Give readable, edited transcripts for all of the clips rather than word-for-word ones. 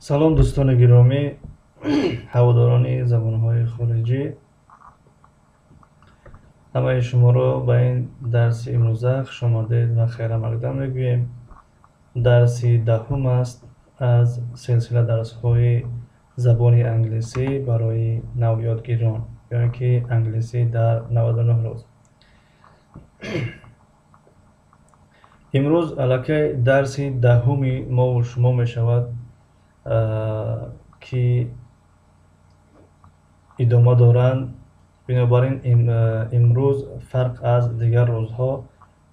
Салом, дӯстони гиромӣ, ҳаводорони забонҳои хориҷӣ. Ҳамаи шуморо ба ин дарси имрӯза хушомадед ва хайрамақдам мегӯем. Дарси 10-ум аст аз силсила дарсҳои забони англисӣ барои навёдгирон, ё ин ки англисӣ дар 99 рӯз. Имрӯз аллакай дарси 10-уми мову шумо мешавад, ки идома доранд. Бинобар ин имрӯз фарқ аз дигар рӯзҳо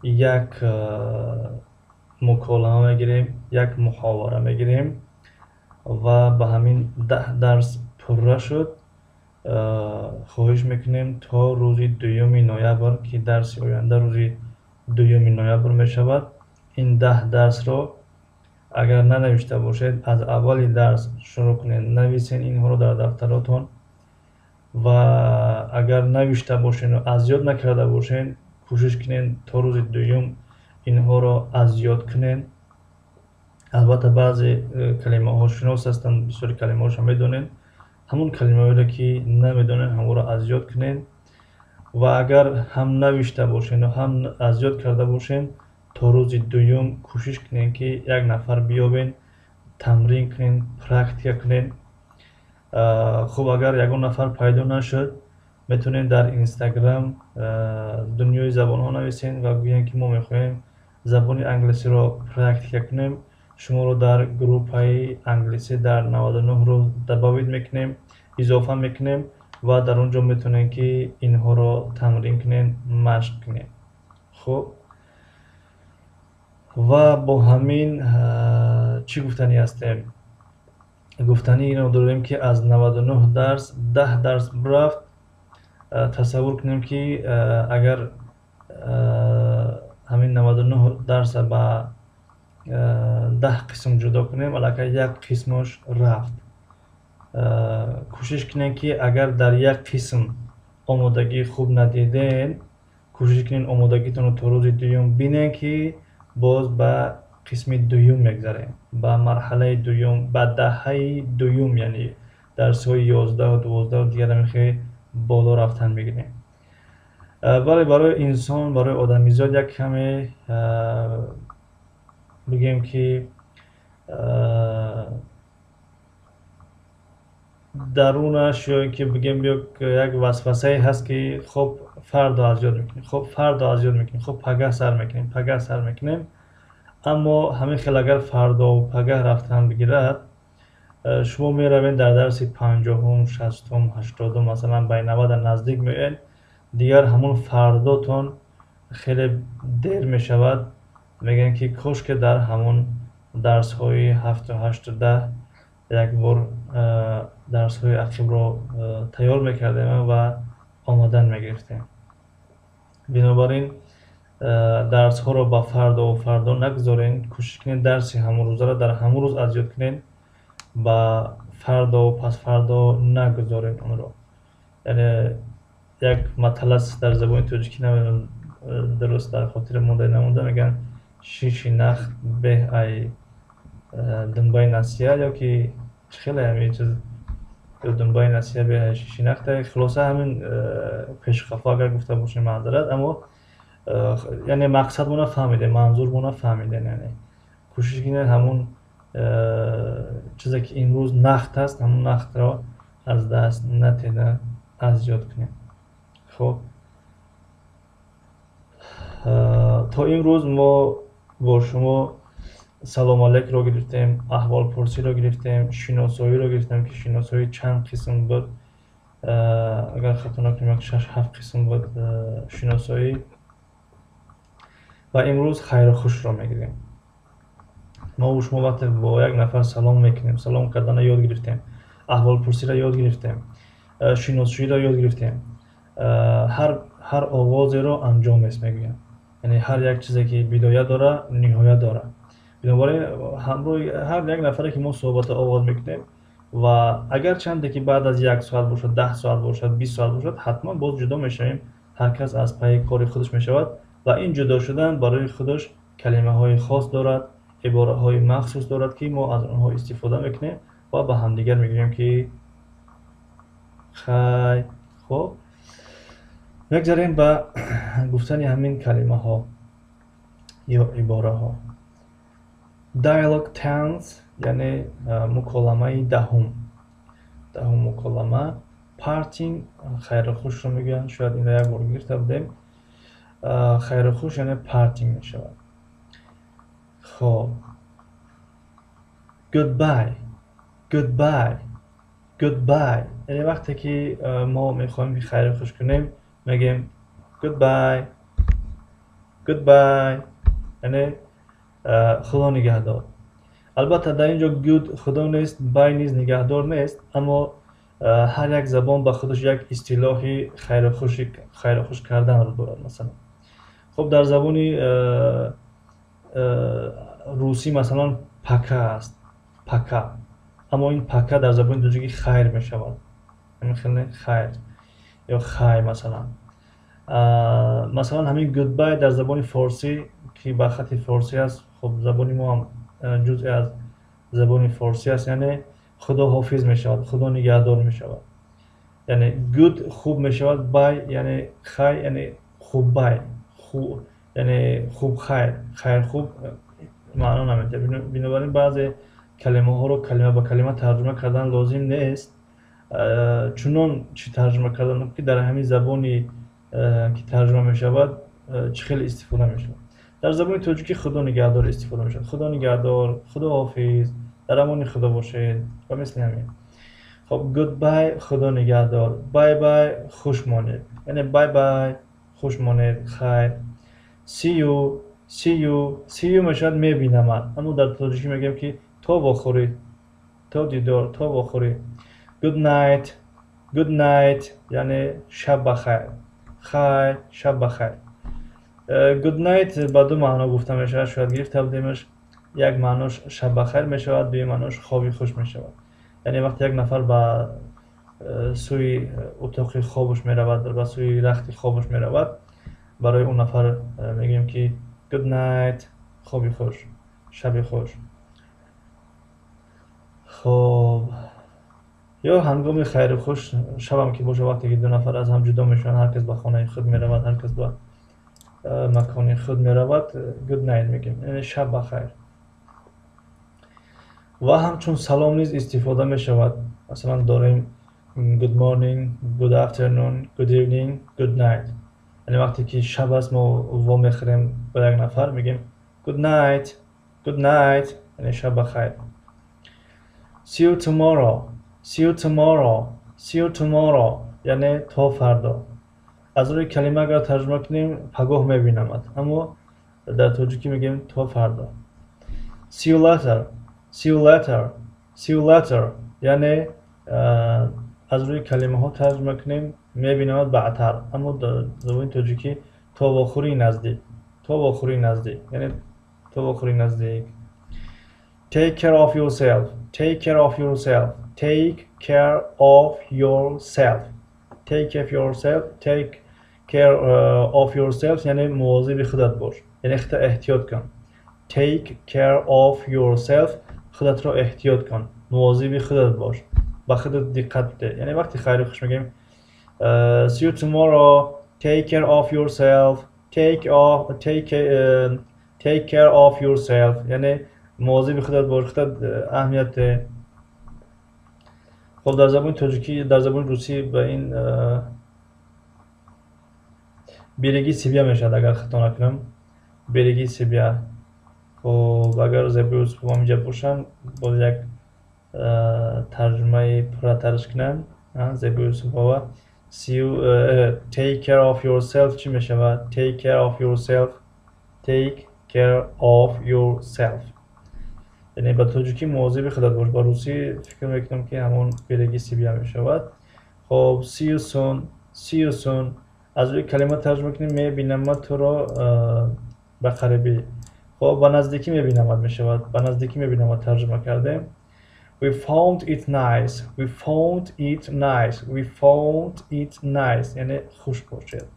як муколама мегирем, як муҳовара мегирем ва ба ҳамин 10 дарс пурра шуд. Хоҳиш мекунем то рӯзи 2 ноябр, ки дарси оянда рӯзи 2 ноябр мешавад, ин 10 дарсро агар нанавишта бошед, аз аввали дарс шурӯъ кунед, нависен инҳоро дар дафтаротон ва агар навишта бошед ва аз ёд накарда бошед, кӯшиш кунед то рӯзи 2 инҳоро аз ёд кунед. Албатта баъзе калимаҳо шинос ҳастанд, бисёри калимаҳошро медонед, ҳамон калимаҳоеро ки намедонед, ҳамонро аз ёд кунед ва агар ҳам навишта бошед ва ҳам аз ёд карда бошед, то рӯзи 2 кӯшиш кунед, ки як нафар биёбед, тамрин кунед, практика кунед. Хуб, агар ягон нафар пайдо нашуд, метавонед дар Инстаграм дунёи забонҳо нависед ва гӯянд, ки мо мехоҳем забони англисиро практика кунем. Шуморо дар группаи англисӣ дар 99 рӯз добавить мекунем, изофа мекунем ва дар он ҷо метавонед, ки инҳоро тамрин кунед, машқ кунед. Хуб, ва бо ҳамин чӣ гуфтанӣ ҳастем? Гуфтанӣ инро дорем, ки аз 99 дарс 10 дарс рафт. Тасаввур кунем, ки агар ҳамин 99 дарса ба 10 қисм ҷудо кунем, аллакай як қисмаш рафт. Кӯшиш кунем, ки агар дар як қисм омодагии хуб надидем, кӯшиш кунем омодагитонро то рӯзи 2 бинем, ки боз ба қисми 2 мегзарем, ба марҳалаи 2, ба даҳаи 2, яъне дарсҳои 11 12 дигар ҳамин хеле боло рафтан мегирем. Бале, барои инсон, барои одамизод як каме бигем, ки дарунаш ё ин ки бигем як васвасае ҳаст, ки хоб фардо аз ёд мекунем, хоб фардо аз ёд мекунем, хоб пагаҳ сар мекунем, пагаҳ сар мекунем. Аммо ҳамин хел агар фардову пагаҳ рафтан бигирад, шумо меравед дар дарси 50-ум, 60-ум, 80-ум, масалан ба 90 наздик меоед, дигар ҳамон фардотон хеле дер мешавад. Мегӯянд, ки кошке дар ҳамон дарсҳои 7-у 8-у 10 як бор дарсҳои ақибро тайёр мекардем ва омадан мегирифтем. Бинобар ин дарсҳоро ба фардову фардо нагузоред, кӯшиш кунед дарси ҳамон рӯзаро дар ҳамон рӯз аз ёд кунед, ба фардову пасфардо нагузоред онро. Яъне як матал аст дар забони тоҷикӣ, намедонам дуруст дар хотира монда намонда, мегӯянд: шиши нах беҳ ай думбаи насия, ё ки чӣ хеле ҳамин чиз, ё думбаи насия беҳ ай шиши нахта. Хулоса, ҳамин пешқафо агар гуфта бошем, маъзарат, аммо яъне мақсадмона фаҳмидем, манзурмона фаҳмидем. Яъне кӯшиш кунед ҳамон чизе ки имрӯз нахт аст, ҳамон нахтро аз даст натеда аз ёд кунед. Хуб, то имрӯз мо бо шумо салому алейкро гирифтем, аҳволпурсиро гирифтем, шиносоиро гирифтем, ки шиносоӣ чанд қисм буд. Агар хато накунем, як 6-7 қисм буд шиносоӣ. Ва имрӯз хайру хушро мегирем. Мо шумо вақте бо як нафар салом мекунем, салом карданро ёд гирифтем, аҳволпурсиро ёд гирифтем, шиносшӯиро ёд гирифтем, ҳар оғозеро анҷом аст мегӯянд, яъне ҳар як чизе ки бидоя дора, ниҳоя дора. Бинобар ин ҳамроҳи ҳар як нафаре ки мо суҳбатро оғоз мекунем, ва агарчанде ки баъд аз 1 соат бошад, 10 соат бошад, 20 соат бошад, ҳатман боз ҷудо мешавем, ҳар кас аз пайи кори худаш мешавад ва ин ҷудо шудан барои худаш калимаҳои хос дорад, ибораҳои махсус дорад, ки мо аз онҳо истифода мекунем. Ва ба ҳамдигар мегӯем, ки хай. Хуб, мегзарем ба гуфтани ҳамин калимаҳо ё ибораҳо. Dialogue tenth, яъне муколамаи 10-ум, 10-ум муколама. Parting, хайру хушро мегӯянд. Шояд инро як бор гирифта будем. Хайру хуш, яъне parting мешавад. Хоб, goodbye, goodbye, goodbye, яъне вақте ки мо мехоҳем, ки хайру хуш кунем, мегӯем goodbye, goodbye, яъне худо нигаҳдор. Албатта, дар ин ҷо good худо нест, bye низ нигаҳдор нест, аммо ҳар як забон ба худаш як истилоҳи хайру хуш карданро дорад. Масалан, хуб, дар забони русӣ, масалан, пока аст, пока, аммо ин пока дар забони тоҷикӣ хайр мешавад. Ҳамин хел, хайр ё хай. Масалан, ҳамин goodbye дар забони форсӣ, ки ба хати форсӣ аст, хуб, забони мо ҳам ҷузъе аз забони форсӣ аст, яъне худоҳофиз мешавад, худо нигаҳдор мешавад. Яъне good хуб мешавад, bye яъне хай, яъне хуббай, яъне хуб, хайр, хайр, хуб маъно намедиҳад. Бинобар ин баъзе калимаҳоро калима ба калима тарҷума кардан лозим нест. Чунон чӣ тарҷума кардан, ки дар ҳамин забони, ки тарҷума мешавад, чӣ хеле истифода мешавад. Дар забони тоҷикӣ худо нигаҳдор истифода мешавад: худо нигаҳдор, худоҳофиз, дар амони худо бошед ва мисли ҳамин. Хоб, goodbye, худо нигаҳдор. Bye bye, хуш монед, яъне bye bye, хуш монед, хайр. See you, see you, see you мешавад мебинамад, аммо дар тоҷикӣ мегӯем, ки то вохӯрӣ, то дидор, то вохӯрӣ. Good night, good night, яъне шаб бахайр, хайр, шаб бахайр. Good night ба ду маъно гуфта мешавад, шояд гирифта будемаш. Як маънош шаб бахайр мешавад, дуюм маънош хоби хуш мешавад. Яъне вақте як нафар ба сӯи утоқи хобаш меравад, ба сӯи рахти хобаш меравад, барои он нафар мегӯем, ки good night, хоби хуш, шаби хуш. Хоб, ё ҳангоми хайру хуш, шабам ки боша, вақте ки ду нафар аз ҳам ҷудо мешаванд, ҳар кас ба хонаи худ меравад, ҳар кас ба макони худ меравад, good night мегӯем, яъне шаб бахайр. Ва ҳамчун салом низ истифода мешавад. Масалан, дорем good morning, good afternoon, good evening, good night. Яъне вақте ки шаб аст, мо вомехӯрем ба як нафар, мегӯем good night, good night, яъне шаб бахайр. See you tomorrow, see you tomorrow, see you tomorrow, яъне то фардо. Аз рӯи калима агар тарҷума кунем, пагоҳ мебинамад, аммо дар тоҷикӣ мегӯем то фардо. See you later, see you later, see you later, яъне аз рӯи калимаҳо тарҷума кунем, мебинамад баъдтар, аммо дар забони тоҷикӣ то вохӯрии наздик, то вохӯрии наздик, яъне то вохӯрии наздик. Take care of yourself, take care of yourself, take care of yourself, take care of yourself, take care of yourself, яъне мувозиби худат бош, яъне худта эҳтиёт кун. Take care of yourself, худатро эҳтиёт кун, мувозиби худат бош, ба худат диққат бидеҳ. Яъне вақти хайру хуш мегӯем see you tomorrow, take care of yourself, take care of yourself, яъне мувозиби худат бош, худат аҳамият деҳ. Хоб, дар забони тоҷикӣ, дар забони русӣ ба ин береги себя мешавад, агар хато накунам, береги себя. Хоб, агар Зебои Юсупов ҳаминҷа бошанд, боз як тарҷумаи пурратараш кунанд. Зебои Юсупова, see you, take care of yourself чӣ мешавад? Take care of yourself, take care of yourself, яъне ба тоҷикӣ мувозиби худат бош, ба русӣ фикр мекунам, ки ҳамон береги себя мешавад. Хоб, see you soon, see you soon, аз рӯи калима тарҷума кунем, мебинамад туро ба қарибӣ. Хоб, ба наздикӣ мебинамад мешавад, ба наздикӣ мебинамад тарҷума кардем. We found it nice, we found it nice, we found it nice, яъне хуш бошед,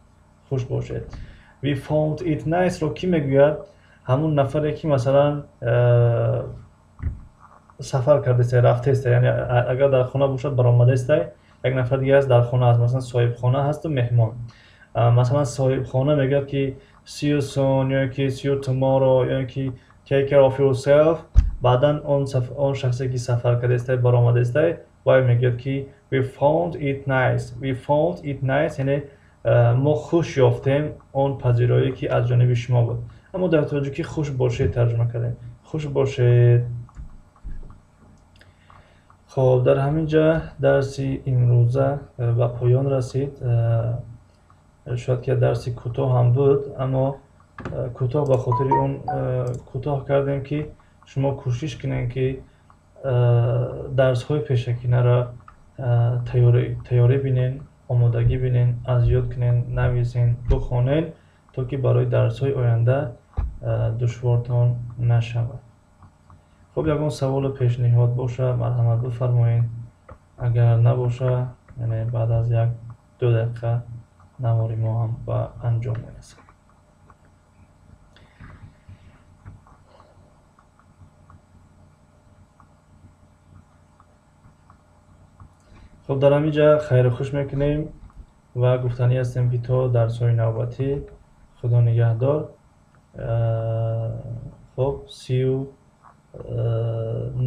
хуш бошед. We found it nice ро кӣ мегӯяд? Ҳамун нафаре, ки масалан сафар кардааст, рафтааст, яъне агар дар хона бошад баромадааст, як нафар дига аст дар хона аст, масалан соҳибхона ҳасту меҳмон. Масалан соҳибхона мегӯяд ки see you soon ё ки see you tomorrow ё ки take care of yourself. Баъдан он шахсе ки сафар кардааст, баромадааст, вай мегӯяд ки we found it nice. We found it nice, яъне мо хуш ёфтем он пазироӣ ки аз ҷониби шумо буд. Аммо дар тоҷикӣ хуш бошед тарҷума кардем. Хуш бошед. Хоб, дар ҳамин ҷа дарси имрӯза ба поён расид. Шояд ки дарси кӯтоҳ ҳам буд, аммо кӯтоҳ ба хотири он кӯтоҳ кардем ки шумо кӯшиш кунед ки дарсҳои пешакинаро тайёрӣ бинен, омодагӣ бинен, аз ёд кунен, нависен, бихонен, то ки барои дарсҳои оянда душвортон нашавад. Хуб, ягон саволу пешниҳод боша, марҳамат бифармоед. Агар набоша, яъне баъд аз 1-2 дақиқа навори мо ҳам ба анҷом мерасад. Хуб, дар ҳамин ҷа хайру хуш мекунем ва гуфтанӣ ҳастем ки то дарсҳои навбатӣ Худо нигаҳдор. Хуб, see you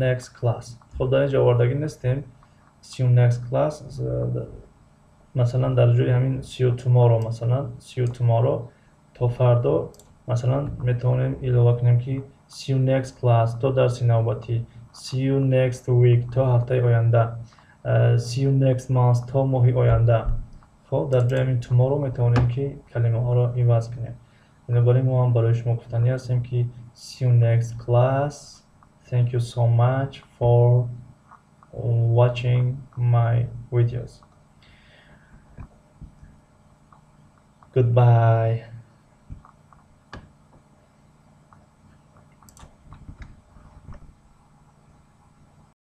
next class. Хуб, дар ин ҷо овардагӣ нестем see you next class. Масалан дар ҷои ҳамин see you tomorrow, масалан see you tomorrow то фардо, масалан метавонем илова кунем ки see you next class то дарси навбатӣ, see you next week то ҳафтаи оянда, see you next month то моҳи оянда. Хуб, дар ҷои ҳамин tomorrow метавонем ки калимаҳоро иваз кунем. Бинобар ин мо ҳам барои шумо гуфтанӣ ҳастем ки see you next class. Thank you so much for watching my videos. Goodbye.